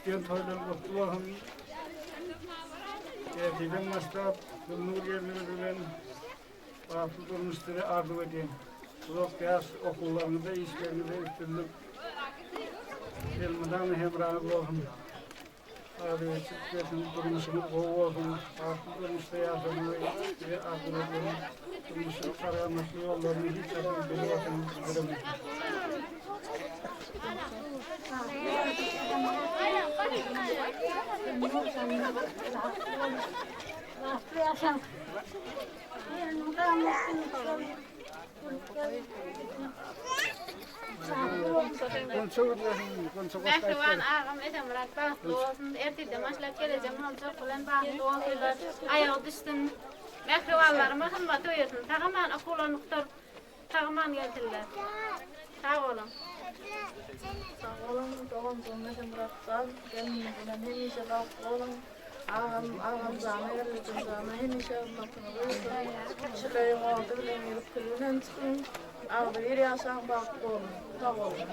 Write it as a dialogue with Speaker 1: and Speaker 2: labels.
Speaker 1: Tutýan toýlar gutly bolsun. Ertirden başlap Gülnur gelnimiz bilen bagtly durmuş size arzuw edýän. Uzak ýaş okuwlaryňyzda, işleriňizde üstünlik. Elmydama hemraňyz bolsun. Agzybirçilik bersin, durmuşyňyz gowy bolsun. Bagtly durmuşda ýaşamagy size arzuw edýän. Durmuşyň saramatly ýollaryny hiç haçan bile başyňyz üzülemesin.
Speaker 2: Bagtly ýaşaň.
Speaker 3: Mähriban agam Esenmyrat bagtly bolsun. Ertirden başlap gelejek boljak bilen bagtly bolsunlar. Aýagy düşsün. Mähribanlaryma hymmat öýesin. Sag-aman okuwlaryny gutaryp, sag-aman gelsinler. Sag boluň.
Speaker 4: Sag boluň doganjygym Esenmyrat jan. Gelnimiz bilen hemişe bagtly boluň. Agam agamjana gelnejemjana hemişe hyzmatyňyz bolsun. Şileýiň ody bilen girip kül bilen çykyň. Agzybir ýaşaň bagtly boluň. Sag boluň.